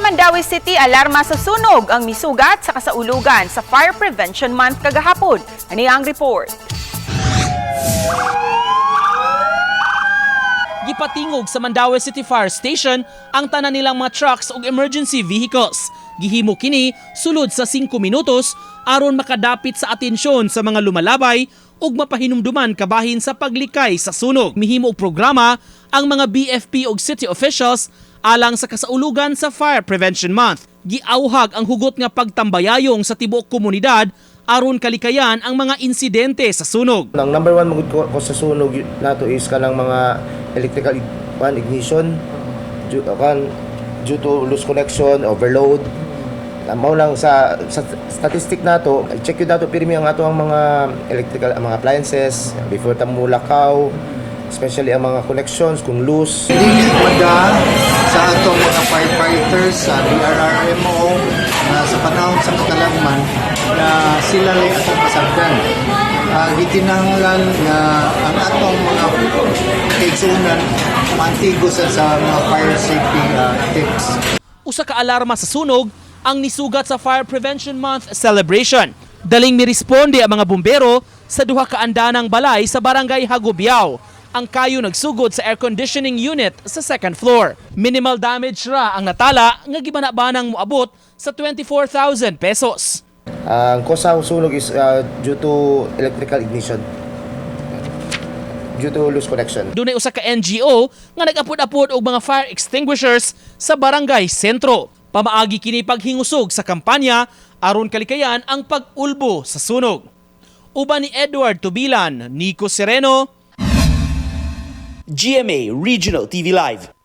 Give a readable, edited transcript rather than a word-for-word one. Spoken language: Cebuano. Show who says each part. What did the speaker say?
Speaker 1: Mandaue City, alarma sa sunog ang misugat sa kasaulugan sa Fire Prevention Month kagahapon. Ani ang report.
Speaker 2: Gipatingog sa Mandaue City Fire Station ang tanan nilang mga trucks ug emergency vehicles. Gihimo kini sulod sa 5 minutos aron makadapit sa atensyon sa mga lumalabay ug mapahinumduman kabahin sa paglikay sa sunog. Mihimo og programa ang mga BFP ug city officials alang sa kasaulugan sa Fire Prevention Month. Giauhag ang hugot nga pagtambayayong sa tibuok komunidad aron kalikayan ang mga insidente sa sunog.
Speaker 3: Ang number one magud ko sa sunog nato is kanang mga electrical kan ignition due to loose connection, overload. Mao lang sa statistic nato, check yun nato pirmi ang ato ang mga electrical, ang mga appliances before ta mulakaw, especially ang mga connections kung loose.
Speaker 4: Dili mada sa atong mga firefighters sa DRRMO na sa panahon sa katalagman na sila lang atong pasagdan. Gikinahanglan nga ang atong mga kaigsuonan maantigo sa mga fire safety tips.
Speaker 2: Usa ka alarma sa sunog ang nisugat sa Fire Prevention Month celebration. Daling miresponde ang mga bumbero sa duha ka andanang balay sa Barangay Hagobiao. Ang kayo nagsugod sa air conditioning unit sa second floor. Minimal damage ra ang natala nga gibana-banang moabot sa 24,000 pesos.
Speaker 3: Ang cause sa sunog is due to electrical ignition. Due to loose connection.
Speaker 2: Dunay usa ka NGO nga nag-apod-apod og mga fire extinguishers sa barangay sentro. Pamaagi kini paghingusog sa kampanya aron kalikayan ang pag-ulbo sa sunog. Uban ni Edward Tubilan, Nico Sereno,
Speaker 5: GMA Regional TV Live.